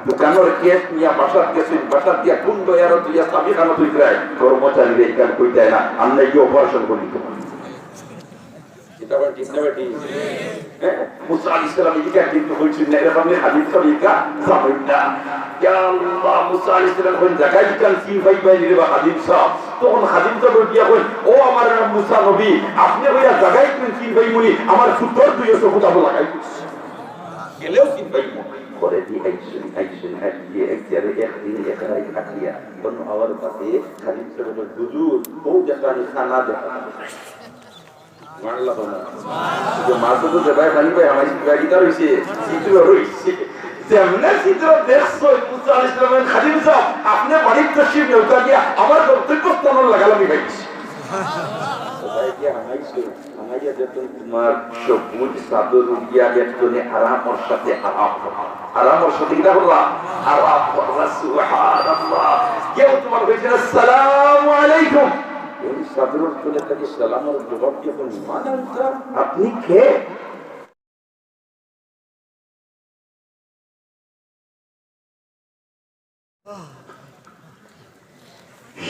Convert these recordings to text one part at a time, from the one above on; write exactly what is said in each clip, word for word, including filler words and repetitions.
দোকানর ক্যাশ নিয়া বাসাত গেছইন, বাসাত গিয়া কুন দয়ারত লইয়া চাবি খানো তুই প্রায় কর্মচারীরে ইখান কইতায় না, আর না গিয়া অপারেশন করি দিত। এটা আবার ঠিক না বেটি? হ্যাঁ, মুসা আলাইহিস সালাম এদিকে একদিন তো কইছইন না, এরকম হাদিস তো ইকা জানেন না। ইয়া আল্লাহ, মুসা আলাইহিস সালাম কোন জায়গায় ইখান চিন পাইবা নি রে বা হাদিস সাহেব? তখন হাদিস সাহেব গিয়া কইন, "ও আমার মুসা নবী, আপনে কইয়া জায়গায় কোন চিন পাইমুনি, আমার ফুটর দুইও চকুত আবু লাগাই দিস।" গেলেও চিন পাইমু। করে দি আইসুন, আইসুন, আইসুন, এক দিয়ে এক জায়গায় একদিন এক রাত কাটিয়া। বনু আওয়ার পাশে খালিদ সাহেবের হুজুর, বউ দেখানি, খানা দেখা। মারলা তো না। যে মাছ তো যে ভাই খালি ভাই আমার ভাই কিতা রইছে, চিত্র রইছে। যেমনে চিত্র দেখছো, মুসা আলাইহিস সালামের খাদিম সাহেব, আপনে বাড়ির তশরিফ নেওতা গিয়া আমার গন্তব্যস্থানর লাগালাগি পাইছি। ভাই গিয়া হামাইছে, হামাইয়া দেখুন তোমার সবুজ চাদর উড়িয়া একজনে আরামর সাথে আরাম করো। আরামর সাথে কিতা করলা? আরাম করলা, সুবহানাল্লাহ। কেউ তোমার কইছে না, "আসসালামু আলাইকুম।" এই চাদরর তলে থাকি সালামর জবাব দিয়ে বলি, "মান আনতা?" আপনি কে?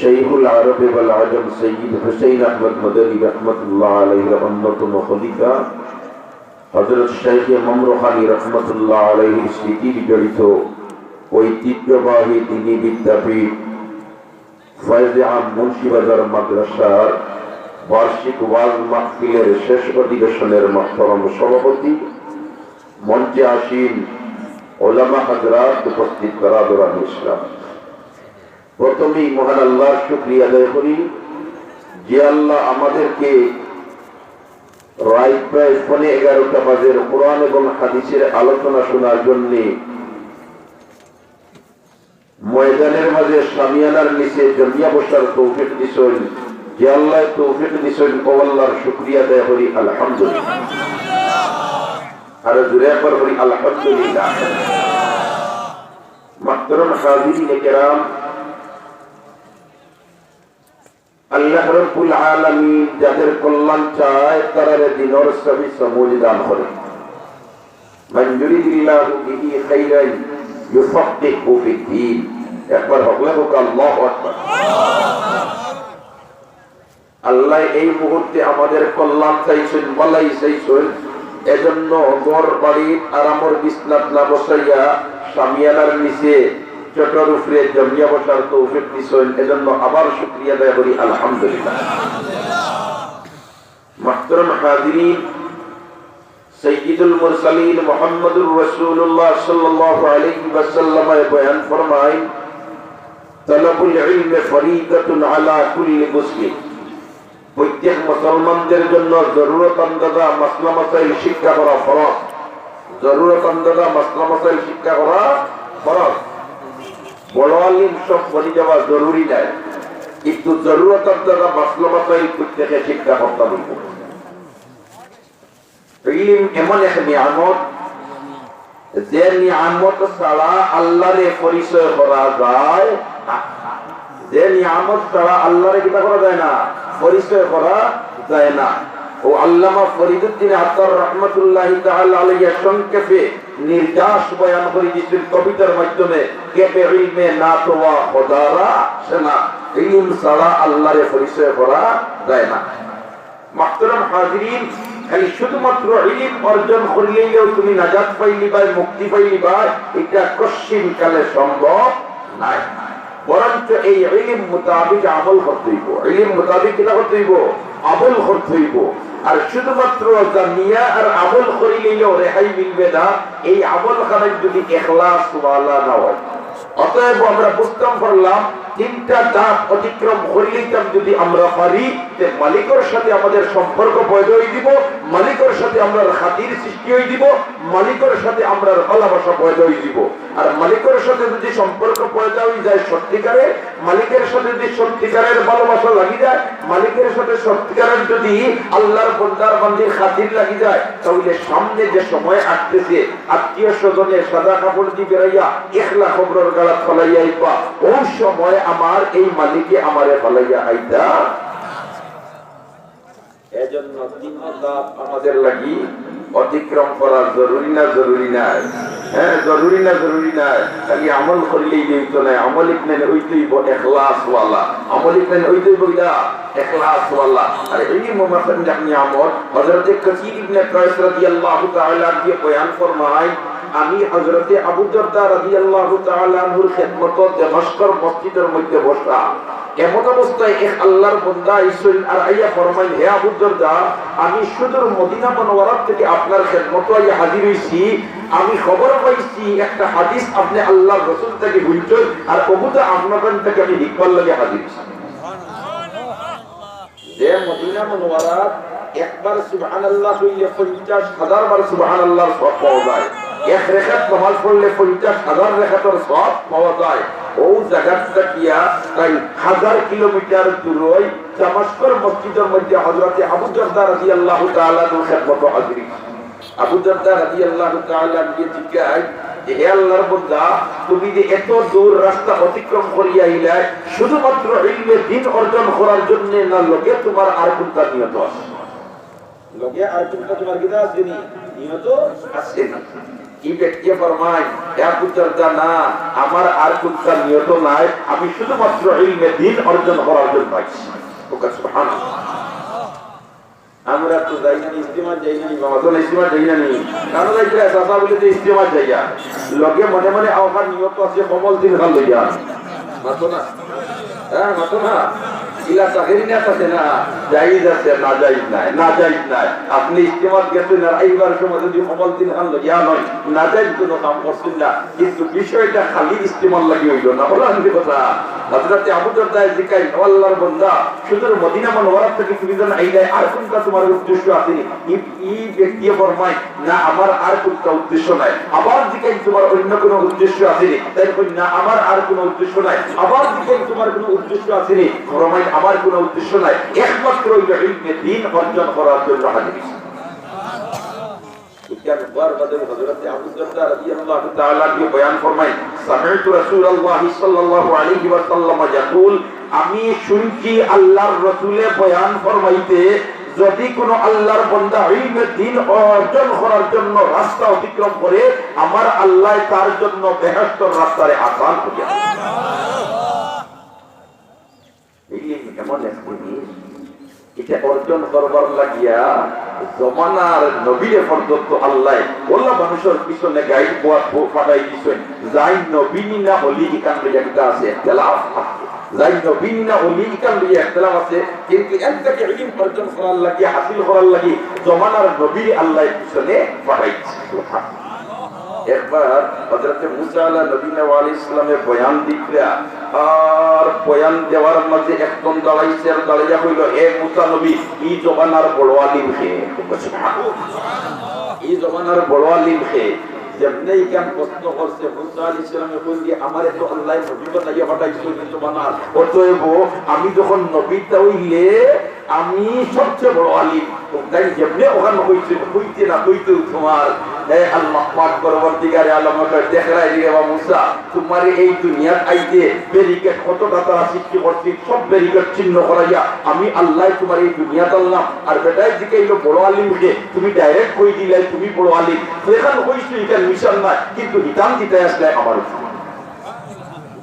শাইখুল আরব ওয়াল আজম সৈয়দ হুসাইন আহমদ মদনী রহমতুল্লাহ আলাইহির অন্যতম খলিফা হযরত শাইখ মামরুখানী রহমতুল্লাহ আলাইহির স্মৃতি বিজড়িত ঐতিহ্যবাহী দ্বীনি বিদ্যাপীঠ ফয়েজে আম মুন্সিবাজার মাদ্রাসার বার্ষিক ওয়াজ মাহফিলের শেষ অধিবেশনের মহতরম সভাপতি, মঞ্চে আসীন ওলামা হাজরাত, উপস্থিত বারাদরান ইসলাম, প্রথমেই মহান আল্লাহর শুকরিয়া আদায় করি যে আল্লাহ আমাদেরকে রাত প্রায় পৌনে এগারোটা বাজের কোরআন এবং হাদিসের আলোচনা শোনার জন্যে ময়দানের মাঝে শামিয়ানার নিচে জমিয়া বসার তৌফিক দিছইন। যে আল্লাহ তৌফিক দিছইন, ও আল্লাহর শুকরিয়া আদায় করি, আলহামদুলিল্লাহ। আরো জোরে একবার করি, আলহামদুলিল্লাহ। মুহতারাম হাজিরিন কেরাম, আল্লাহ রাব্বুল আলামিন যাদের কল্যাণ চায়, তারারে দ্বীনর সহি সমুজ দান করে। মান ইউরিদিল্লাহু বিহি খাইরান ইউফাক্কিহহু ফিদ্দীন। একবার হকলে হোক, আল্লাহু আকবার। আল্লাহ এই মুহূর্তে আমাদের কল্যাণ চাইছইন, ভালাই চাইছইন, এজন্য ঘর বাড়িত আরামর বিছনাত না বসাইয়া শামিয়ানার নিচে চটর উপরে জমিয়া বসার তৌফিক দিছইন, এজন্য আবার শুকরিয়া আদায় করি, আলহামদুলিল্লাহ। মুহতারাম হাজিরিন, সাইয়্যিদুল মুরসালিন মুহাম্মাদুর রাসূলুল্লাহ সাল্লাল্লাহু আলাইহি ওয়াসাল্লামে বয়ান ফরমাইন, "তালাবুল ইলমি ফরিদাতুন আলা কুল্লি মুসলিম।" প্রত্যেক মুসলমানদের জন্য জরুরত আন্দাজা মাসলা মাসাইল শিক্ষা করা ফরজ। জরুরত আন্দাজা মাসলা মাসাইল শিক্ষা করা ফরজ। বড় আলিম সব বনি যাওয়া জরুরি নাই, কিন্তু জরুরত আন্দাজা মাসলা মাসাইল প্রত্যেকে শিক্ষা করতে হইব। ইলম এমন এক নিয়ামত, যে নিয়ামত ছাড়া আল্লাহরে পরিচয় করা যায় না। যে নিয়ামত ছাড়া আল্লাহরে কিতা করা যায় না? পরিচয় করা যায় না। ও আল্লামা ফরিদুদ্দিন আত্তার রহমতুল্লাহি তাআলা আলাইহি সংক্ষেপে নির্যাস বয়ান করি দিছইন কবিতার মাধ্যমে, "কেপে ইলমে না তোয়া খোদারা সেনা", ইলম ছাড়া আল্লাহরে পরিচয় করা যায় না। মুহতারাম হাজিরিন, খালি শুধুমাত্র ইলিম অর্জন করিলেইও তুমি নাজাত পাইলিবায়, মুক্তি পাইলিবায়, এটা কশ্চিন কালে সম্ভব নায়। বরঞ্চ এই ইলিম মোতাবিক আমল করতে হইব। ইলিম মোতাবিক কিতা করতে হইব? আমল করতে হইব। আর শুধুমাত্র জানিয়া আর আমল করিলেইও রেহাই মিলবে না, এই আমল খানায় যদি এখলাস ওয়ালা না হয়। অতএব আমরা বুঝতাম পারলাম, তিনটা ধাপ অতিক্রম করিলিতাম যদি আমরা পারি, তে মালিকর সাথে আমাদের সম্পর্ক পয়দা হয়ে দিব, মালিকর সাথে আমরার খাতির সৃষ্টি হয়ে দিব, মালিকর সাথে আমরার ভালোবাসা পয়দা হয়ে দিব। আর মালিকর সাথে যদি সম্পর্ক পয়দা হয়ে যায় সত্যিকারে, মালিকের সাথে যদি সত্যিকারের ভালোবাসা লাগি যায়, মালিকের সাথে সত্যিকারের যদি আল্লাহর বন্দার বান্দির খাতির লাগি যায়, তাহলে সামনে যে সময় আসতেছে, আত্মীয় স্বজনে সাদা কাপড় দি বেড়াইয়া একলা কবরর গাড়াত ফালাইয়া আইবা, ওই সময় আমার এই মালিকে আমারে ফালাইয়া আইতা। এজন্য তিন ধাপ আমাদের লাগি অতিক্রম করা জরুরি না জরুরি নাই? হ্যাঁ, জরুরি না, জরুরি না, খালি আমল করলেই অইতো নায়, আমল ইখান অইতে অইবো এখলাসওয়ালা, আমল ইখান অইতে অইবো কিতা? এখলাসওয়ালা। আর ইলম মাসান এক নিয়ামত। হযরতে কাসির ইবনে কায়স রাদিয়াল্লাহু তাআলা আনহু বয়ান ফরমায়, আমি হযরতে আবু দরদা রাদিয়াল্লাহু তাআলা আনহুর খেদমতো দমস্কর মসজিদর মধ্যে বসা। এমত অবস্থায় এক আল্লাহর বান্দা আইছইন আর আইয়া ফরমাইন, "হে আবু দরদা, আমি সুদূর মদিনা মুনাওয়ারা থাকি আপনার খেদমতো আইয়া হাজির অইছি। আমি খবর পাইছি একটা হাদিস আপনে আল্লাহর রাসূল থাকি হুনছইন, আর অগুতা আপনার থাকি আমি হিকবার লাগি হাজির অইছি।" যে মদিনা মুনাওয়ারাত একবার সুবহানাল্লাহ কইলে পঞ্চাশ হাজার বার সুবহানাল্লাহর সওয়াব পাওয়া যায়, এক রেকাত নামাজ পড়লে পঞ্চাশ হাজার রেকাতর সওয়াব পাওয়া যায়, অউ জাগাত থাকিয়া তাইন হাজার কিলোমিটার দূরই দামাস্কর মসজিদর মধ্যে হযরতে আবু দরদা রাদিয়াল্লাহু তাআলা আনহুর খেদমতো হাজির। আবু দরদা রাদিয়াল্লাহু তাআলা আনহু জিজ্ঞাসা যে, "হে আল্লাহর বান্দা, তুমি যে এত দূর রাস্তা অতিক্রম করিয়া আইলায়, শুধুমাত্র ইলমে দ্বীন অর্জন করার জন্য, না লগে তোমার আর কুনটা নিয়ত আছে?" লগে আর কুনটা তোমার কিতা আছে নি? নিয়ত আছে নি? ই ব্যক্তিয়ে ফরমায়, "হে আবু দরদা, না, আমার আর কুনটা নিয়ত নাই, আমি শুধুমাত্র ইলমে দ্বীন অর্জন করার জন্য আইছি।" ওকে, সুবহানাল্লাহ। আমরা তো যাই না নি, ইজতেমাত যাই না নি, বাবা, তো না ইজতেমাত যাই না নি। কারণ যাই না, চাচা বলে তো ইজতেমাত যাইয়া। লগে মনে মনে আওকার নিয়ত আছে, কমল তিনখান লইয়া। মাতো না? হ্যাঁ, মাতো না? ইলা চাকরি না থাকে না, জায়েজ আছে, নাজায়েজ নাই, নাজায়েজ নাই। আপনে ইজতেমাত গেছইন আর আইবার সময় যদি কমল তিনখান লইয়া নয়, নাজায়েজ কুনু কাম করছইন না। কিন্তু বিষয়টা খালি ইজতেমার লাগি অইলো না, বলা আমি কথা। হযরতে আবু দরদায় জিকাইন, "ও আল্লাহর বান্দা, শুধু মদিনা মুনাওয়ারা থাকি তুমি যেন আইলায়, আর কুনটা তোমার উদ্দেশ্য আছে নি?" ই, ই ব্যক্তিয়ে ফরমায়, "না, আমার আর কুনটা উদ্দেশ্য নাই।" আবার জিকাইন, "তোমার অন্য কুনু উদ্দেশ্য আছে নি?" তাইন কইন, "না, আমার আর কুনু উদ্দেশ্য নাই।" আবার জিকাইন, "তোমার কুনু উদ্দেশ্য আছে নি?" ফরমাইন, "আমার কুনু উদ্দেশ্য নাই, একমাত্র অইলো ইলমে দ্বীন অর্জন করার জন্য হাজির অইছি।" ইখান হওয়ার বাদে হযরতে আবু দরদা রাদিয়াল্লাহু তাআলা আনহু বয়ান ফরমাইন, "সামি'তু রাসূলাল্লাহি সাল্লাল্লাহু আলাইহি ওয়াসাল্লাম ইয়াকুল, আমি শুনছি আল্লাহর রাসূলে বয়ান ফরমাইতে, যদি কোনো আল্লাহর বান্দা ইলমে দ্বীন অর্জন করার জন্য রাস্তা অতিক্রম করে, আমার আল্লাহ তার জন্য বেহেশতর রাস্তারে আসান করিয়া দেন।" ইলম এমন এক জিনিস, ইটা অর্জন করবার লাগিয়া জমানার নবীরে পর্যন্ত আল্লায় অলা মানুষর পিছনে গাইড বওয়াত পাঠাই দিছইন। যাইন নবী নি না অলি, ইখান লইয়া কিতা আছে? ইখতিলাফ আছে। যাইন নবী নি না অলি, ইখান লইয়া ইখতিলাফ আছে। কিন্তু এর থাকি ইলম অর্জন করার লাগি, হাসিল করার লাগি জমানার নবীরে আল্লায় পিছনে পাঠাই দিছইন। একবার হযরতে মুসা আলা নবীনা ওয়া আলাইহিস সালামে বয়ান দিতরা, আর বয়ান দেওয়ার মাঝে একজন দাঁড়াইছে আর দাঁড়াইয়া কইলো, "হে মুসা নবী, ই জমানার বড় আলিম কে?" ই জমানার বড় আলিম কে? যেমনে ইখান প্রশ্ন করছে, মুসা আলাইহিস সালামে কইন যে, "আমারে তো আল্লায় নবী বানাইয়া পাঠাইছইন ই জমানার, অতএব আমি যখন নবী, তা অইলে আমি সবচেয়ে বড় আলিম।" তাইন যেমনে অখান কইছে, কইতে না কইতেউ তোমার, হে আল্লাহ পাক পরওয়ারদিগারে আলম দেখরায় রে বা মুসা, তোমারে এই দুনিয়াত আইতে ব্যারিকেড কতটা তারা সৃষ্টি করছে, সব ব্যারিকেড ছিন্ন করাইয়া আমি আল্লায় তোমারে এই দুনিয়াত আনলাম। আর বেটায় জিকাইলো বড় আলিম কে, তুমি ডাইরেক্ট কই দিলায় তুমি বড় আলিম। যেখান কইছো ইখান মিশন নায়, কিন্তু হিতান দিতায় আসলায় আমার উপরে।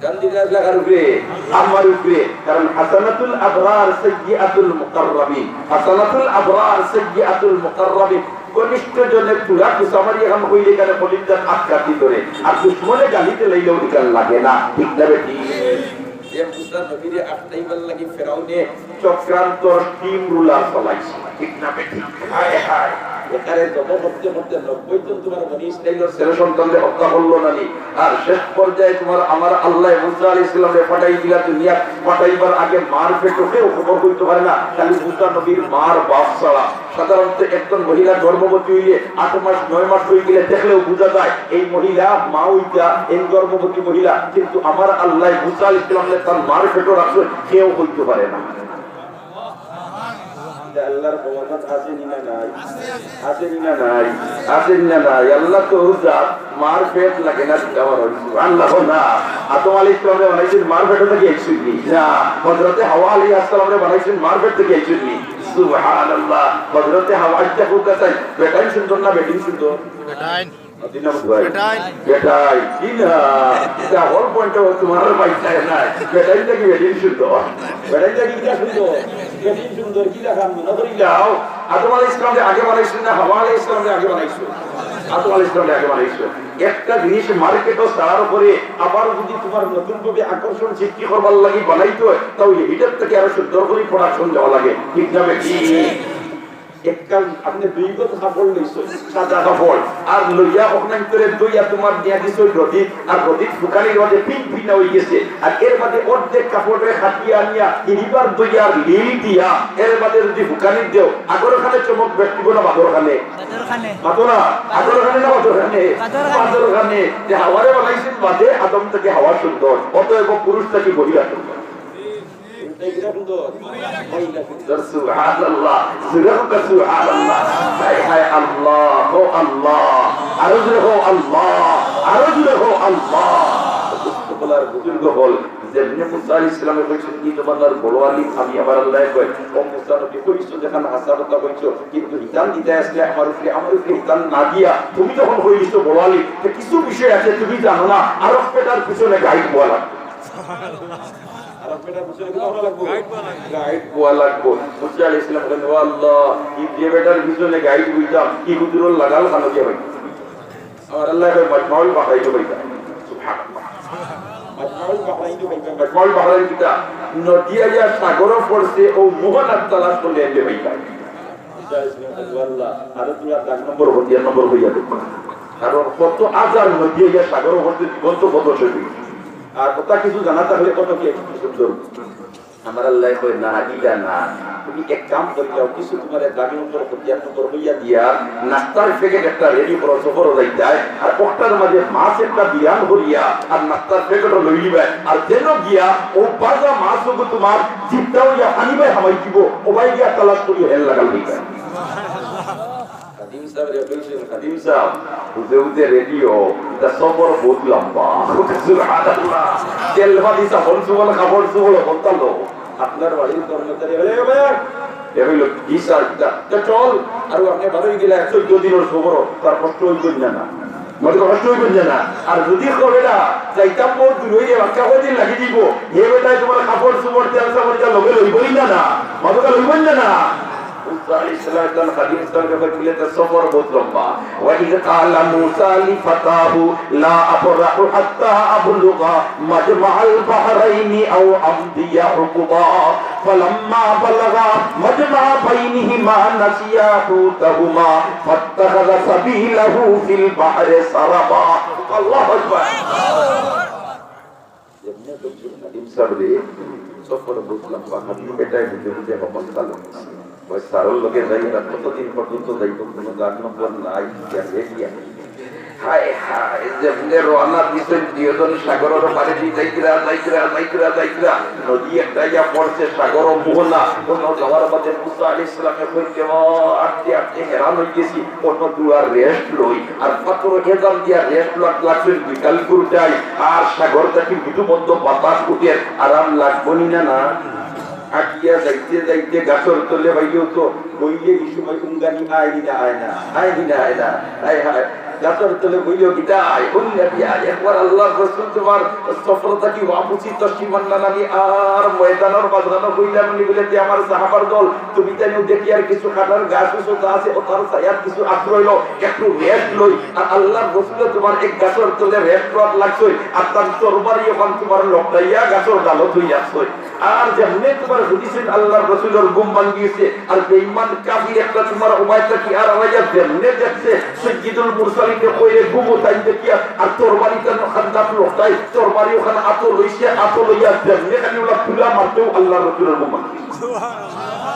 গান দিলে আল্লাহ কার উপরে? আমার উপরে। কারণ হাসানাতুল আবরার সাইয়্যিআতুল মুকাররাবিন। হাসানাতুল আবরার সাইয়্যিআতুল মুকাররাবিন। ঘনিষ্ঠ জনে তুরা কুসামারি এখন কইলে ইখানে কলিজাত আটকাতি ধরে। আর দুশমনে গালি দিলাইলেও ইখান লাগে না। ঠিক না বেটি? যে মুসা নবীরে আটকাইবার লাগি ফেরাউনে চক্রান্তর টিম রুলার চালাইছে। ঠিক না বেটি? হায় হায়। এখানে জব করতে করতে নব্বই জন তোমার বনি ইসরাইলর ছেলে সন্তানরে হত্যা করলো না নি? আর শেষ পর্যায়ে তোমার আমার আল্লায় মুসা আলাইহিস সালামরে পাঠাই দিলা দুনিয়াত, পাঠাইবার আগে মার পেটো কেউ খবর কইতো পারে না, খালি মুসা নবীর মার বাপ ছাড়া। সাধারণত একজন মহিলা গর্ভবতী অইলে আট মাস নয় মাস অই গেলে দেখলেও বুঝা যায় এই মহিলা মা অইতা, এই গর্ভবতী মহিলা। কিন্তু আমার আল্লায় মুসা আলাইহিস সালামরে তার মার পেটো রাখছে, কেউ কইতো পারে না। আল্লাহর ক্ষমতা আছে নি না নাই? আছে নি না নাই? আছে নি না নাই? আল্লাহ তো জাত, মার পেট লাগে না, দিতে পারো। আল্লাহ না। আদম আলাইহিস সালামরে বানাইছইন মার পেটো থাকি আইছইন নি? না। হযরতে হাওয়া আলাইহিস সালামরে বানাইছইন মার পেট থাকি আইছইন নি? সুবহানাল্লাহ। হযরতে হাওয়া আইতে হোক আছে, বেটাইন সুন্দর না বেটিন সুন্দর? বেটাইন। দিন নাম ধোয়াই। বেটাই। বেটাই, কি না? এটা হল পয়েন্টটা তোমার বাইক যায় না। বেটাই নাকি বেটিন সুন্দর? বেটাই নাকি কিতা সুন্দর? বেটিন সুন্দর, কি দেখাম? মনে করি যাও, আদম আলাইহিস সালামরে আগে বানাইছো না হাওয়া আলাইহিস সালামরে আগে বানাইছো? আদম আলাইহিস সালামরে আগে বানাইছো। একটা জিনিস মার্কেটও ছাড়ার পরে আবার যদি তোমার নতুন ভাবে আকর্ষণ সৃষ্টি করবার লাগি বানাইতে হয়, তাও এটার থেকে আরো সুন্দর করে প্রোডাকশন দেওয়া লাগে, ঠিক না বেটি? একটা আপনি দুই গজ কাপড় লইছেন, সাদা কাপড়, আর লইয়া ওখান করে ধইয়া তোমার দিয়া দিছে ওই রদিত, আর রদিত ফুকানির মাঝে পিন পিনা হয়ে গেছে, আর এর মাঝে অর্ধেক কাপড়ে খাটিয়া আনিয়া ইরিবার ধইয়া আর লিল দিয়া এর মাঝে যদি ফুকানির দেও, আগর খানে চমক বেশিব না বাদর খানে? বাদর খানে। মাতো না, আগর খানে না বাদর খানে? বাদর খানে। বাদর খানে। যে হাওয়ারে বানাইছেন বাদে আদম থেকে হাওয়া সুন্দর, অতএব পুরুষ থেকে মহিলা সুন্দর। সুবহানাল্লাহ। জোরে হোক সুবহানাল্লাহ। হায় হায় আল্লাহ, ও আল্লাহ। আরো জোরে হো আল্লাহ, আরো জোরে হো আল্লাহ। দোস্ত বলার বুজুর্গ হল, যেমনি মুসা আলাইহিস সালামে কইছেন, "কি জমানার বড় আলিম আমি, আমার আল্লাহ কয়, ও মুসা নবী, কইছো যেখান হাসা কথা কইছো, কিন্তু হিতান দিতে আসলে আমার উপরে, আমার উপরে হিতান না দিয়া তুমি যখন কই দিছো বড় আলিম, তো কিছু বিষয় আছে তুমি জানো না, আরো বেটার পিছনে গাইড বলা।" আর বেটার পিছনে কিতা করা লাগবো? গাইড বওয়া লাগবো। মুসা আলাইহিস সালাম বলেন, "ও আল্লাহ, ই যে বেটার পিছনে গাইড বইতাম, ই হুজুরর লাগাল খানো দিয়া ভাই।" আমার আল্লাহ কয়, "মাজমাউল বাহরাইন ভাইবা।" সুবহানাল্লাহ। মাজমাউল বাহরাইন ভাইবা। মাজমাউল বাহরাইন কিতা? নদী আইয়া সাগরো পড়ছে, ও মোহনাত তালাশ করলে এনে ভাইবা। মুসা আলাইহিস সালাম বলেন, "ও আল্লাহ, আরো তোরা দাগ নম্বর, হতিয়ার নম্বর হইয়া দেখো।" কারণ কত হাজার নদী আইয়া সাগরো পড়ছে, জীবন্ত কত শহীদ। আর কথা কিছু জানা থাকলে কত কি একটু সুন্দর। আমার আল্লাহ কয়, "না, ইটা না। তুমি এক কাম করি যাও, কিছু তোমার এক দামি নম্বর, পঁচিশ নম্বর হইয়া দিয়া, নাস্তার প্যাকেট একটা রেডি করো, সফরও যাইতায়, আর ওটার মাঝে মাছ একটা বিরান করিয়া, আর নাস্তার প্যাকেটও লই লিবায়, আর যেন গিয়া ও বাজা মাছ ওগু তোমার জিদ্দা হইয়া পানি বায় হামাই দিব, ও বায় গিয়া তালাশ করি হেল লাগাল হইতায়।" খাদিম সাহেব রে বলছেন, "খাদিম সাহেব, বুঝে বুঝে রেডিও, এটা সফর বহুত লম্বা।" সুবহানাল্লাহ। তেল ফাদিসা, হন সুবল, কাপড় সুবল, হন তালো। আপনার বাড়ির কর্মচারী বলে, "এ ভাই, এ হইল, জি স্যার, যা, যা চল।" আর ও আপনি বারোই গেলে একশো চোদ্দ দিনের সফর, তার কষ্ট হইব না, না? মনে কষ্ট হইব না, না? আর যদি কবে না, যাইতাম বহুত দূর হইলে, বাক্কা কয়দিন লাগি দিব, হে বেটায় তোমার কাপড় সুবল, তেল সাবন, যা লগে লইবই না, না? মনে লইব না, না? মুসা আলাইহিস সালাম খাদিম সাহেবকে বলছিলেন, "তার সফর বহুত লম্বা।" وإذ قال موسى لفتاه لا أبرح حتى أبلغ مجمع البحرين أو أمضي حقبا فلما بلغا مجمع بينهما نسيا حوتهما فاتخذ سبيله في البحر سربا। الله أكبر। যেমনে বলছেন খাদিম সাহেব রে, সফর বুঝলাম, বাহাদুর বেটায় বুঝে বুঝে হকল চালু। ওই সারর লগে যাই না, কতদিন পর্যন্ত যাইব, কোনো গান নম্বর নাই, কি আর রেডি আছে। হায় হায়, যেমনে রওনা দিছেন, দুইজন সাগরর পারে দি যাইতরা, যাইতরা, যাইতরা, যাইতরা। নদী একটা ইয়া পড়ছে, সাগর মোহনা, কোনো যাওয়ার বাদে মুসা আলাইহিস সালামে কইতে, "ও, আটতে আটতে হেরান হয়ে গেছি, কোনো দুয়ার রেস্ট লই।" আর পাথর হেজাম দিয়া রেস্ট লাগ-, লাগছে বিকাল কুরটাই, আর সাগর থাকি মৃদু মন্দ বাতাস উঠে, আরাম লাগবো নি না, না? আটিয়া যাইতে যাইতে গাছর তলে বাইরেও তো বইলে এই সময় উঙ্গানি আয় নি না, আয় না, আয় নি না, আয় না, আয় হায়। গাছর তলে বইলেও কিতা আয়, বললে কি আয়? একবার আল্লাহর রসুল তোমার সফর থাকি ওয়াপসি তশরিফ আনলা নানি আর ময়দানর মাঝখানো বইলাম নি বলে, "তে আমার সাহাবার দল, তুমি তাই দেখি আর কিছু কাটার গাছ উঁচু আছে, ও তার ছায়ার কিছু আশ্রয় লও, একটু রেস্ট লই।" আর আল্লাহর রসুলে তোমার এক গাছর তলে রেস্ট লওয়ার লাগছই, আর তার তরবারি ওখান তোমার লকটাইয়া গাছর ডালত হইয়া আসছই। আর যেমনে তোমার হুদিসিন আল্লাহর রসুলের ঘুম ভাঙি গেছে, আর বেঈমান কাফির একটা তোমার উবায় থাকি আর আওয়াইয়া যেমনে দেখছে, সৈয়দুল মুরসালিনরে কইরে ঘুমো তাই দেখিয়া, আর তরবারি তান খান্দাত লকটাই, তরবারি ওখান আতো লইছে, আতো লইয়া যেমনে খালি ওলা তুলা মারতেও আল্লাহর রসুলের ঘুম ভাঙি গেছে।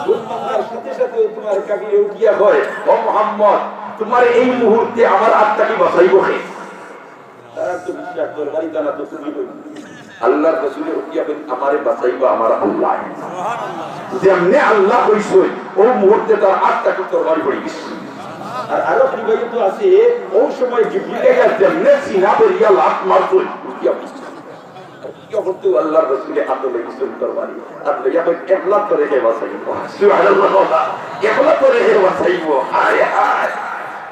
ঘুম ভাঙার সাথে সাথে তোমার কাফিরে উঠিয়া কয়, "ও মোহাম্মদ, তোমার এই মুহূর্তে আমার আত্মাকে বাঁচাইব কে?" তারা তো বিশ্বাস করে, বাড়ি তারা তো তুমি কই। আল্লাহর রসুলে উঠিয়া কইন, "আমারে বাঁচাইবা আমার আল্লাহ।" যেমনে আল্লাহ কইছে, ও মুহূর্তে তার আত্মাকে তরবারি পড়ে গেছে। আর আরো রিওয়ায়াত আছে, ও সময় জিবরিল আইয়া যেমনে সিনা বেরিয়া লাত মারছে, উঠিয়া বসছে। আর কি করতে আল্লাহর রসুলে আতো লইছেন তরবারি। আর লইয়া কই, "একলা তোরে হে বাঁচাইব।" সুবহানাল্লাহ। "একলা তোরে হে বাঁচাইব।" হায় হায়।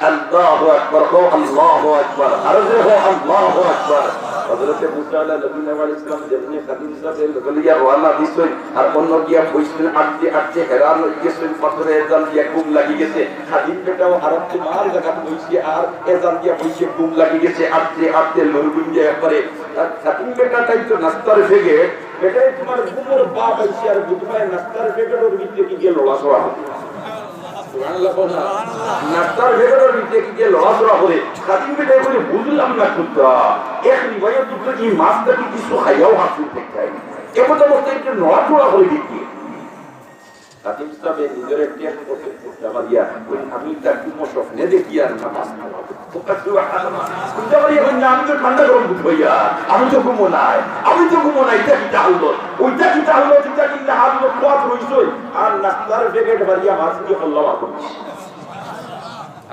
আল্লাহু আকবার, কও আল্লাহু আকবার, আরো জোরে কও আল্লাহু আকবার। হযরতে মুসা আলাইহিস সালাম যেমনি খাদিম সাহেবের লগে লইয়া রওয়ানা দিছইন, আর অন্য গিয়া বইছইন, আটতে আটতে হেরান অই গেছইন, পাথরে এজান দিয়া ঘুম লাগি গেছে। খাদিম বেটাও আরাম তোমার জাগাত বইছে, আর এজান দিয়া বইছে, ঘুম লাগি গেছে, আটতে আটতে লড়গুন দিয়া একবারে। আর খাদিম বেটা তাই তো নাস্তার ফেগে, বেটায় তোমার ঘুমর বাপ আইছে, আর বুঝবায় নাস্তার ফেগেটর ভিতরে কি গিয়া লড়াচড়া করে। সুবহানাল্লাহ কও না। নাস্তার ফেগেটর ভিতরে কি গিয়া লড়াচড়া করে। খাদিম বেটায় কইলে, "বুঝলাম না কুন্তা। এক রিওয়ায়াত তো ই মাছটা কি কিছু খাইয়াও হাসিল দেখায়। এমন অবস্থায় একটু নড়াচড়া করে দেখি।" খাদিম সাহেব নিজের একটা করতে পারিয়া, কই, "আমি তার ঘুমো স্বপ্নে দেখি আর না মাছ খাওয়া।" সুবহানাল্লাহ। কুন্তা পারিয়া কই, "না, আমি তো ঠান্ডা গরম বুঝবো ইয়া, আমি তো ঘুমো নাই, আমি তো ঘুমো নাই, ইটা কিতা হালত?" ওইটা কিতা হালত, ইটা কিতা হালত, কোয়াত রইছে, আর নাস্তার ফেগেট বাড়িয়া মাছ দিয়ে করলাম আপনি।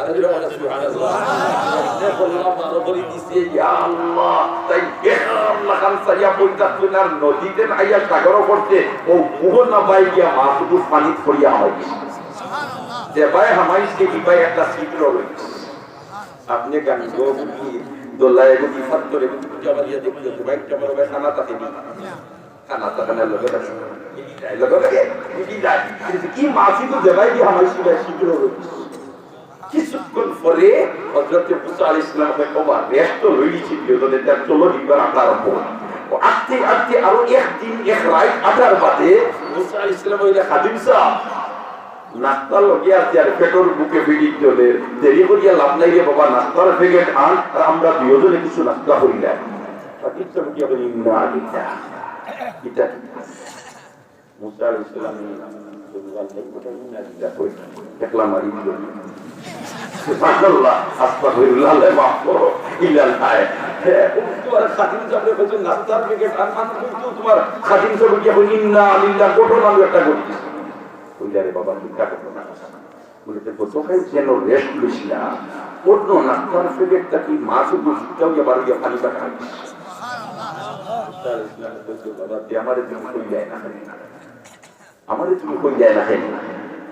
আরে জোরে বলো, সুবহানাল্লাহ। এমনে বললাম, আরো বলি দিছে, ইয়া আল্লাহ, তাই বেহার লাখান চাইয়া বই থাকলেন আর নদীতে আইয়া সাগরও করতে, ও মোহনা বাই গিয়া মাছ উপর পানিত পড়িয়া হামাই গেছে। যে বাই হামাইছে, ই বাই একটা ছিদ্র রইছে। আপনি গাঙ্গো বুকি, দোলায় বুকি, ফাত্তরে বুকি, খুঁজা বাড়িয়া দেখতে, বাইকটা বড় ভাই খানা থাকে নি? খানা তো খানা লগে থাকে। লগে থাকে। কিন্তু কি মাছি তো দেবাই কি আমার সিবাই শীঘ্র রইছে। কিছুক্ষণ পরে হযরতে মুসা আলাইহিস সালাম কয়, "ওবা, রেস্ট তো লইছি, বিয়োজনে তার চলো, দিবার আটা আরম্ভ।" ও আটতে আটতে আরো একদিন এক রাইত আটার বাদে মুসা আলাইহিস সালাম কইলা, "খাদিম সাহেব, নাস্তা লগে আছে আর পেটর ভুকে পিঠিত জ্বলে, দেরি করিয়া লাভ নাই রে বাবা, নাস্তার প্যাকেট আন, আর আমরা দুইজনে কিছু নাস্তা করি না।" খাদিম সাহেব কি বলেন, "ইন্না লিল্লাহ।" ইটা মুসা আলাইহিস সালাম এই পরিবার নেই, ওটা ইন্না লিল্লাহ কই? একলা মারি দিল। সুবহানাল্লাহ, আস্তাগফিরুল্লাহ, আল্লাহ মাফ করো, ইল্লাল্লাহ। হ্যাঁ, ও তোমার খাদিম সাহেব কইছে, "নাস্তার প্যাকেট আন, আন।" কিন্তু তোমার খাদিম সাহেব কি বলেন, "ইন্না লিল্লাহ", ঘটনা আমি একটা ঘটি দিছি। কইলা, "রে বাবা, কিতা ঘটনা?" বলে, "তো গতকাল যেন রেস্ট লইছিলা, অন্য নাস্তার প্যাকেট থাকি মাছ উপর জিততাও গিয়া বারো গিয়া পানি পাঠাই।" তার ইসলাম বলছে, "বাবা, তুই আমারে তুমি কইলাই না কেন? আমারে তুমি কইলাই না কেন?"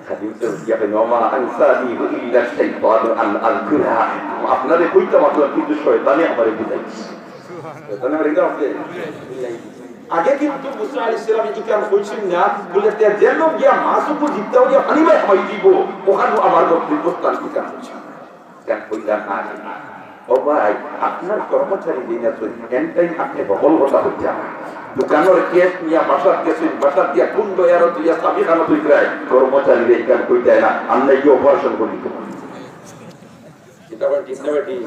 খাদিম সাহেব গিয়া কইন, "ওমা আনসানিহু ইল্লা শাইতানু আন আযকুরা।" আপনারে কইতাম আসলাম, কিন্তু শয়তানে আমারে বুঝাইছে। শয়তানে আমারে এটা আপনি আগে কিন্তু মুসা আলাইহিস সালাম ইখান কইছইন না, বলে, "তে যে লোক গিয়া মাছ উপর জিততাও গিয়া পানি বাই হামাই দিব, ওখানে আমার বক্তব্য স্থান কিতা কইছইন?" কেন কইলা না? ও ভাই, আপনার কর্মচারী যেই না তুই, এন টাইম আপনি বকল কথা হইতে না। দোকানের ক্যাশ নিয়ে বাসাত গেছইন, বাসাত দিয়া কুন্দ এর দুইয়া চাবি খানো তুই প্রায় কর্মচারী রে কেন কইতে না, আমরা গিয়ে অপারেশন করি তো। এটা আবার ঠিক না বেটি?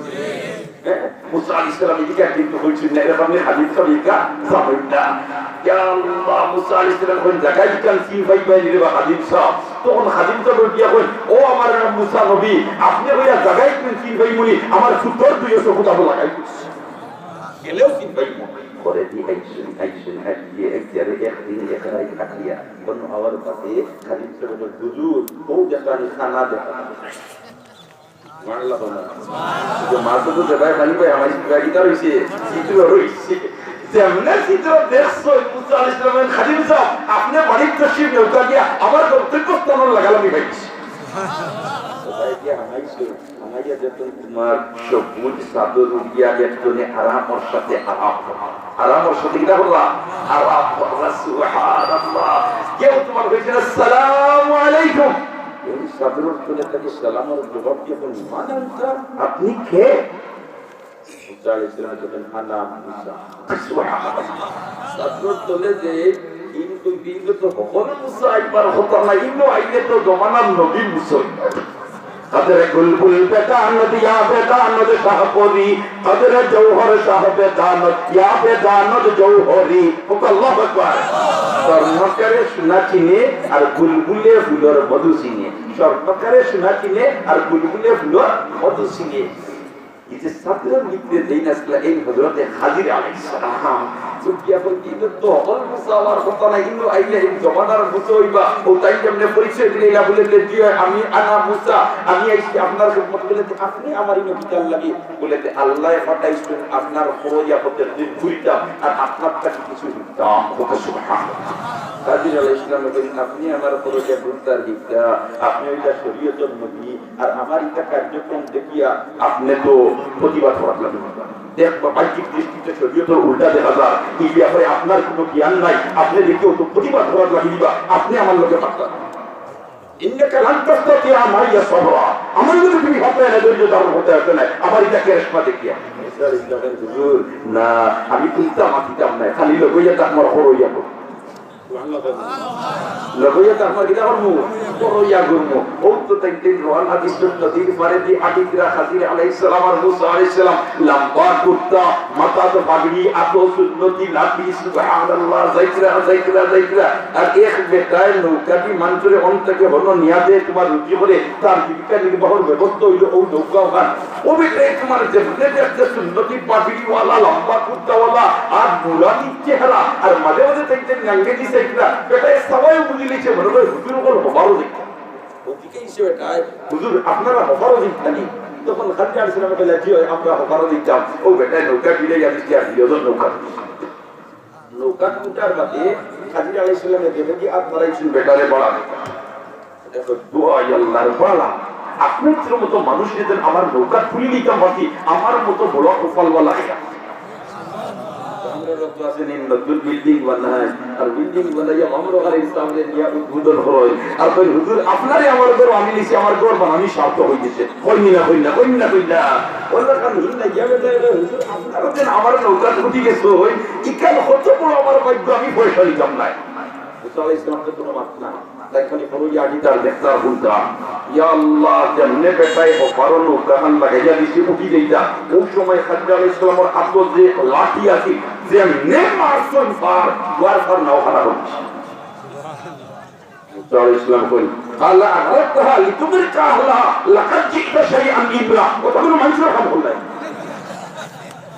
হ্যাঁ? মুসা আলাইহিস সালাম এদিকে একদিন তো বলছেন না, এরকম আমি খাদিম সাহেব এদিকে যাবেন না। ইয়া আল্লাহ, মুসা আলাইহিস সালাম কোন জায়গায় দিতাম, কি ভাই ভাই রে বা খাদিম সাহেব? তখন খাদিম সাহেব গিয়া কই, "ও আমার নাম মুসা নবী, আপনি কইয়া জায়গায় দিন, কি ভাই মুনি, আমার ফুটর দুই চোখ উঠাবো লাগাই দিস।" গেলেও কি ভাই মুনি? করে দি আইসুন, আইসুন, আইসুন, এক চেয়ারে একদিন এক রাত কাটিয়া, কোন আওয়ার বাদে খাদিম সাহেব বলে, "হুজুর, ও দেখানি খানা দেখা।" মারলা তো না। যে মাছ তো দেবায় পানি পায়, আমার গাড়ি তার হইছে, চিত্র রইছে। যেমনে চিত্র দেখছো, মুসা আলাইহিস সালামের খাদিম সাহেব, আপনি বাড়ির তশরিফ নেওয়া গিয়া আমার গন্তব্য স্থান লাগালামি পাইছি। কোথায় গিয়া হামাইছো? হামাইয়া দেখুন তোমার সবুজ চাদর উঠিয়া একজনে আরামর সাথে আরাম। আরামর সাথে কিতা করলা? আরাম করলা। সুবহানাল্লাহ। কেউ তোমার কইছে না, "আসসালামু আলাইকুম।" এই সাধারণ করে তাকে সালামের জবাব দিয়ে বলেন, "মান আনতা?" আপনি কে? মুসা আলাইহিস সালাম বলেন, "আনা মুসা।" সাধারণ তলে যে কিন্তু কিন্তু তো হকল মুসা একবার হতা না, ইনো আইলে তো জমানার নবী মুসা। কাদের বুলবুল বেদানত ইয়া বেদানত শাহপরি, কাদের জৌহর শাহ বেদানত ইয়া বেদানত জৌহরি। ও আল্লাহু আকবার। স্বর্ণকারে সোনা চিনে আর বুলবুলে ফুলর মধু চিনে। স্বর্ণকারে সোনা চিনে আর বুলবুলে ফুলর মধু চিনে। এই যে সাদরের ভিতরে যেই নাসলা, এই হযরতে খাদির আলাইহিস সালাম। ঢুকিয়া কইতে, "ইনো তো হকল মুসা অওয়ার কথা নায়, ইনো আইলে এই জমানার মুসা অইবা।" অউ তাইন যেমনে পরিচয় দিলা, বুলে যে, "জি অয়, আমি আনা মুসা, আমি আইছি আপনার খিদমতো।" বুলে যে, "আপনে আমার ইনো কিতার লাগি?" বুলে যে, "আল্লায় পাঠাইছইন আপনার খরচ আপদর দিন ঘুরিতাম, আর আপনার থাকি কিছু নিতাম।" কও সুবহানাল্লাহ। খাজির আলাইহিস সালামে কইন, "আপনে আমার খরচ ঘুরতার কিতা, আপনে অইলা শরীয়তর নবী, আর আমার ইতা কার্যক্রম দেখিয়া আপনে তো প্রতিবাদ করার লাগি।" দেখবা, বাহ্যিক দৃষ্টিতে শরীয়তর উল্টা দেখা যায়, এই ব্যাপারে আপনার কোনো জ্ঞান নাই, আপনে দেখিয়া তো প্রতিবাদ করার লাগি দিবা, আপনে আমার লগে পারতা না। ইন্নাকা লান তাস্তাতিয়া মাইয়া সাবরা, আমার লগে তুমি পারতায় না ধৈর্য ধারণ করতে পারতায় না, আমার ইটা কেরেশমা দেখিয়া। হুজুর, না, আমি কুন্তা মাতিতাম না, খালি লগে ইয়া তাক আমার খরচ অইয়া পড়ে। লগে ইয়া তাক আমার কিতা করমু? খরচ অইয়া ঘুরমু। অউ তো তাইন তাইন রওয়ানা দিছইন নদীর পারেদি আটিতরা খাজির আলাইহিস সালাম আর মুসা আলাইহিস সালাম। লম্বা কুর্তা, মাথাত পাগড়ি, আতো সুন্নতি লাঠি, সুবহানাল্লাহ, যাইতরা, যাইতরা, যাইতরা। আর এক বেটায় নৌকাদি মানষরে অন থাকি হনো নিয়া দে, তুমার রুজি করে, তার জীবিকা নির্বাহর ব্যবস্থা অইলো অউ নৌকা অখান। অউ বেটায় তুমার যেমনে দেখছে সুন্নতি পাগড়িওয়ালা, লম্বা কুর্তাওয়ালা, আর নুরানি চেহারা, আর মাঝে মাঝে তাইন তাইন আঙ্গুলি দিছে ইকরা, বেটায় সবাই বুঝি লিছে, মনে করে হুজুর অকল হবারও দেখছে। অউ দিকে ইসে বেটায়, "হুজুর, আপনারা হবারও দেখছেন নি?" তখন খাজির আলাইহিস সালামে কইলা, "জি অয়, আমরা হবারও দেখতাম।" অউ বেটায় নৌকা ফিরাইয়া দিছে, আর দুইজন নৌকা। নৌকাত উঠার বাদে খাজির আলাইহিস সালামে যেবাদি আত বাড়াইছইন বেটারে বাড়ান। দেখো, দোয়াই আল্লাহর বালা, আপনার মতো মানুষ যদি আমার নৌকাত তুলি নিতাম পারছি, আমার মতো বড় কপালওয়ালা এরা। আমরা রক্ত আছে নি, নতুন বিল্ডিং বানায়, আর বিল্ডিং বানাইয়া মামরো খালির সামনে নিয়া উদ্বোধন হয়, আর কই, "হুজুর, আপনারে আমার ঘর আমি নিছি, আমার ঘর বানানি সার্থক হয়ে গেছে।" কইনি না, কইন না, কইন না, কইন না। ওলা খান হিন না গিয়া বেটা, "হুজুর, আপনারা যেন আমার নৌকাত উঠি গেছে, ইখান কত বড় আমার ভাগ্য, আমি পয়সা নিতাম না।" মুসা আলাইহিস সালাম তো কোনো মাত না। তাই খালি বড় ইয়া গিটার দেখতার হুনতাম। ইয়া আল্লাহ, যেমনে বেটায় হপারো নৌকাখান লাগাইয়া দিছে, উঠি যাইতা। অউ সময় খাজির আলাইহিস সালামর আতো যে লাঠি আছে, যেমনে মারছইন পার, দুয়ার পার নাও খানা করছে। মুসা আলাইহিস সালাম কইন, "কালা আগরাকতাহা লিতুগরিকা আহলাহা, লাকাদ জিইতা শাইআন ইমরা।" অউ তো কোনো মানষর কাম করলায়।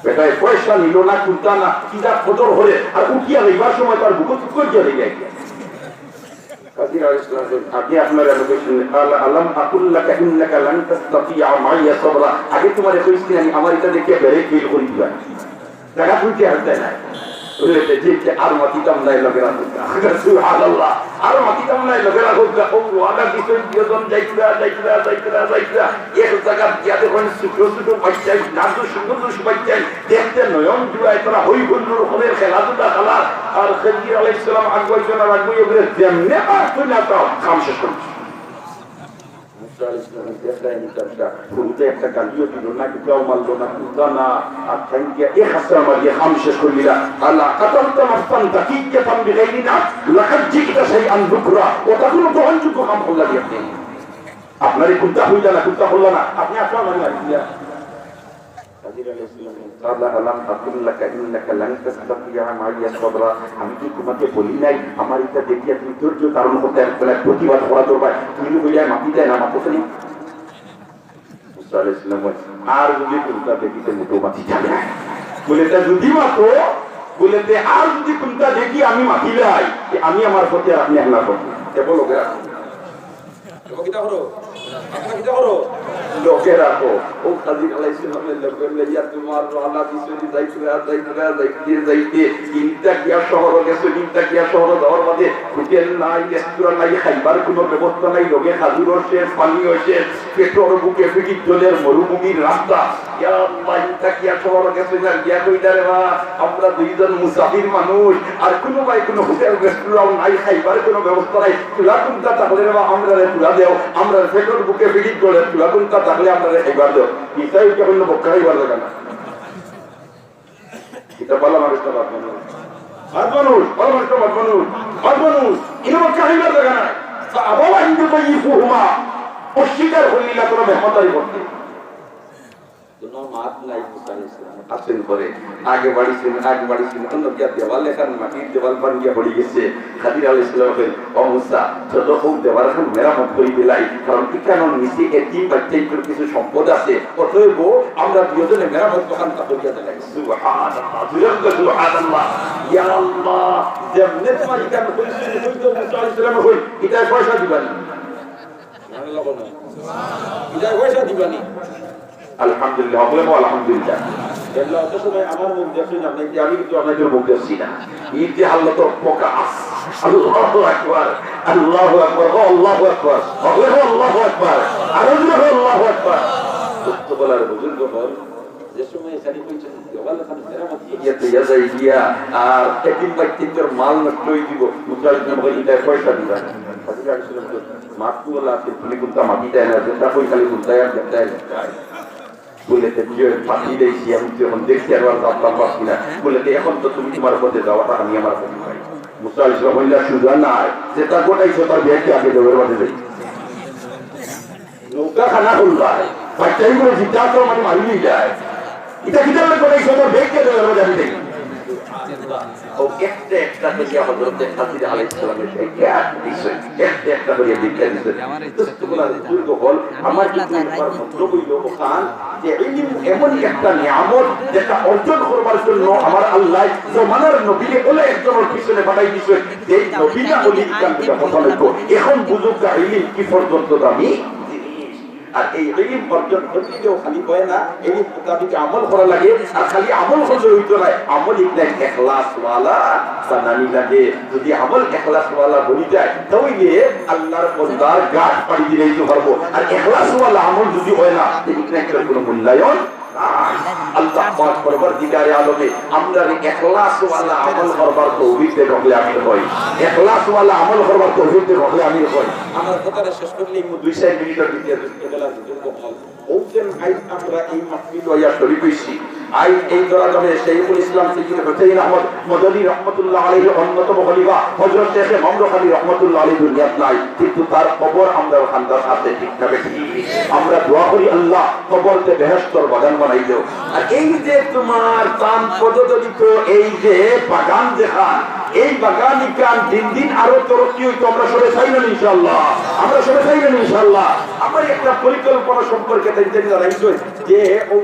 বেটায় পয়সা নিলো না, কুন্তা না, কিতা কদর করে, আর উঠিয়া যাইবার সময় তার বুকো চুপ করিয়া যাইয়া গিয়া। খাজির আলাইহিস সালাম কইন, "আগে আপনারে আমি কইছি, কালা আলাম আকুল লাকা ইন্নাকা লান তাস্তাতিয়া মাইয়া সাবরা।" আগে তুমারে কইছি না নি, আমার ইটা দেখিয়া বেড়ে ফিল করি দিবা। জাগা তুলতে হারতে না। বুলে, "জি, জি, আর মাতিতাম নায়, লগে রাখো।" সুবহানাল্লাহ। আর মাতিতাম নায়, লগে রাখো। অউ রওয়ানা দিছইন দুইজন, যাইতরা, যাইতরা, যাইতরা, যাইতরা। এক জাগাত গিয়া দেখইন ছোট ছোট বাচ্চাইন, নাদুস নুদুস বাচ্চাইন, দেখতে নয়ন জুড়ায়, তারা হই হুল্লোড় করের, খেলাধুলা খেলার। আর খাজির আলাইহিস সালাম আগুয়াইছইন আর আগুয়াইয়া বলে, "যেমনে পারছইন না তাও, কাম শেষ করছি।" মুসা আলাইহিস সালাম দেখলেন, তার হুরুতে একটা গালিও দিল না, কিতাও মারল না, কুন্তা না, আর thank you, এক হাসা মারিয়া কাম শেষ করি দিলা। আলা কাতালতা নাফসান যাকিয়াতান বিগাইরি নাফস, লাকাদ জিইতা শাইআন নুকরা। অটা কোনো গ্রহণযোগ্য কাম করলা নি আপনে? আপনারে কুন্তা কইলা না, কুন্তা করলা না, আপনে আসা মারি মারি দিয়া। খাজির আলাইহিস সালাম, "কালা আলাম আকুল লাকা ইন্নাকা লান তাস্তাতিয়া মাইয়া সাবরা।" আমি কি তুমাকে বলি নাই, আমার ইটা দেখিয়া তুমি ধৈর্য ধারণ করতে পারবে না, প্রতিবাদ করা দরকার? তুমি কইলা মাতিতায় না, মাতছো নি? মুসা আলাইহিস সালাম বলেন, "আর যদি কুন্তা দেখি তে মোটেও মাতিতাম না।" বুলে, "তে যদি মাতো, বুলে, তে আর যদি কুন্তা দেখি আমি মাতিলাই, তে আমি আমার পথে আর আপনে আপনার পথে।" তে বলো, "গেরা।" এবং কিতা করো? আপনারা কিতা করো? লগে রাখো। অউ খাজির আলাইহিস সালামর লগে লইয়া তুমার রওয়ানা দিছইন, যাইতরা, যাইতরা, যাইতে, যাইতে, ইনতাকিয়া শহরো গেছইন, ইনতাকিয়া শহরো যাওয়ার বাদে হোটেল নাই, রেস্তোরাঁ নাই, খাইবার কুনু ব্যবস্থা নাই, লগে খাজুরও শেষ, পানিও শেষ, পেটর ভুকে ফিরিত জ্বলের মরুভূমির রাস্তা। ইয়া আল্লাহ, ইনতাকিয়া শহরো গেছইন আর গিয়া কইলা, "রে বা, আমরা দুইজন মুসাফির মানুষ, আর কুনু বায় কুনু হোটেল রেস্তোরাঁও নাই, খাইবার কুনু ব্যবস্থা নাই, তুলা কুন্তা থাকলে রে বা, আমরারে তুলা দেও, আমরার পেটর ভুকে ফিরিত জ্বলের তুলা কুন্তা থাকলে আমরারে খাইবার দেও।" ইতায় ইটা অইলো বক্কা খাইবার জাগা না। ইটা ভালা মানুষ না বাদ মানুষ? বাদ মানুষ, ভালা মানুষ না বাদ মানুষ? বাদ মানুষ। ইনো বক্কা খাইবার জাগা না। فأبوا أن يضيفوهما, অস্বীকার করিলা তারা মেহমানদারি করতে। কোনো মাত নাই মুসা আলাইহিস সালাম। আছেন করে আগে বাড়িছেন, আগে বাড়িছেন, অন্য গিয়া দেওয়াল, এখান মাটির দেওয়াল ভাঙ্গিয়া পড়ি গেছে। খাদির আলাইহিস সালাম কইন, "ও মুসা, চলো, ও দেওয়াল খান মেরামত করি দিলাই, কারণ ইখানর নিচে এতিম বাচ্চাইন্তর কিছু সম্পদ আছে, অতএব আমরা দুইজনে মেরামত দোকানটা করিয়া দিলাই।" সুবহানাল্লাহ, জোরে বলো সুবহানাল্লাহ। ইয়া আল্লাহ, যেমনে তোমার ইখান কইছে, কইতো মুসা আলাইহিস সালাম কইন, "ইটায় পয়সা দিবানি?" ইটায় পয়সা দিবানি? আলহামদুলিল্লাহ, হকলে কও আলহামদুলিল্লাহ। এগুলা অত সময় আমার মুখ দেখছইন আপনে, যে আমি কিন্তু আপনাদের মুখ দেখছি না। ঈদ যে হাল্লা তো প্রকাশ। আল্লাহু আকবার, আল্লাহু আকবার, ও আল্লাহু আকবার, হকলে কও আল্লাহু আকবার, আরো জোরে কও আল্লাহু আকবার। দোস্ত বলার বুজুর্গ হল, যে সময় খালি কইছেন, "দেওয়াল খান মেরামত করিয়া দিয়া যাই গিয়া, আর এতিম বাচ্চাইন্তর মাল নষ্ট হয়ে দিব।" মুসা আলাইহিস সালাম কইন, "ইটায় পয়সা দিবা।" খাদিজা আলাইহিস সালাম কইন, "মাতু ওলা আছে, তুমি কোনটা মাতি দেয় না, যেটা কই খালি কোনটায় আর যেটায় আর যেটায়।" বলে, "তে কি অয়, ফাঁকি দিছি আমি, তুই এখন দেখছি আর আর ভাবতাম পারছি না।" বলে, "তে এখন তো তুমি তোমার পথে যাও, আর আমি আমার পথে যাই।" মুসা আলাইহিস সালাম কইলা, "সুজা নাই, যেটা ঘটাইছো তার ব্যাগকে আগে দেওয়ার মাঝে যাই।" নৌকা খানা খুলবায়, বাচ্চাই করে জিতা তো মানে মারি নিয়ে যায়। এটা কিতার ঘটাইছো, তার ব্যাগকে দেওয়ার মাঝে আমি দেখি। ও একটা একটা করিয়া হযরতে খাদিজা আলাইহিস সালামের ব্যাগকে দিছে, একটা একটা করিয়া ব্যাগকে দিছে। দোস্ত বলার বুজুর্গ হল, আমার কিন্তু তোমার মতলব হইল ওখান যে ইলম এমন একটা নিয়ামত, যেটা অর্জন করবার জন্য আমার আল্লাহ জমানার নবীরে ওলা একজনের পিছনে পাঠাই দিছে, যে নবী না অলি ইখান থেকে কথা লইব। এখন বুঝুক না ইলম কি পর্যন্ত দামি জিনিস। আর এই ইলম অর্জন করতে গিয়েও খালি হয় না, ইলম মোতাবিক আমল করা লাগে। আর খালি আমল করলে হইতো না, আমল ইবনে ইখলাসওয়ালা বানানি লাগে। যদি আমল ইখলাসওয়ালা বনি যায়, তাহলে আল্লাহর বন্দার গাট পাড়ি দিলেই তো পারবো। আর ইখলাসওয়ালা আমল যদি হয় না, তো ইবনে কোনো মূল্যায়ন নাই। আল্লাহ পাক পরওয়ারদিগারে আলমে আমরারে ইখলাসওয়ালা আমল করবার তৌফিক দেখ, হকলে আমিন কই। ইখলাসওয়ালা আমল করবার তৌফিক দেখ, হকলে আমিন কই। আমার কথাটা শেষ করলে এই দুই চার মিনিটের ভিতরে দুই বেলা বুজুর্গ হল। ওজন আইজ আমরা এই মাহফিল হইয়া শরীক হইছি। আইজ এই দরাদমে শাইখুল ইসলাম সৈয়দ হুসাইন আহমদ মদনী রহমতুল্লাহ আলাইহির অন্যতম খলিফা হযরত শেখ মামরুখ আলী রহমতুল্লাহ আলাইহি দুনিয়াত নাই, কিন্তু তার কবর আমরার খান্দাত আছে, ঠিক না বেঠিক? আমরা দোয়া করি আল্লাহ কবরতে বেহেশতর বাগান বানাই দেও। আর এই যে তোমার তান পদদলিত এই যে বাগান যেখান, এই বাগান ইখান দিন দিন আরো তরক্কি হইতো, আমরা সবে চাই না ইনশাআল্লাহ, আমরা সবে চাই না ইনশাআল্লাহ। আমার একটা পরিকল্পনা সম্পর্কে তাই জানি জানাইছে যে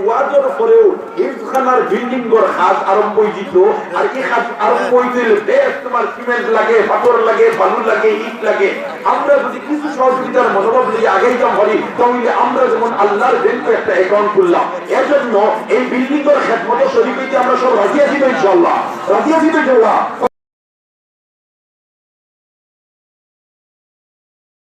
ওয়াজর পরেও হিফজখানার বিল্ডিং ঘর কাজ আরম্ভ হয়ে যেত, আর এই কাজ আরম্ভ হইতে হইলে বেশ তোমার সিমেন্ট লাগে, পাথর লাগে, বালু লাগে, ইট লাগে। আমরা যদি কিছু সহযোগিতার মনোভাব নিয়ে আগাইতাম পারি, তাহলে আমরা যেমন আল্লাহর ব্যাংকে একটা অ্যাকাউন্ট খুললাম, এজন্য এই বিল্ডিং ঘর খেদমতে শরীক হইতে আমরা সব রাজি আছি তো ইনশাআল্লাহ, রাজি আছি তো ইনশাআল্লাহ।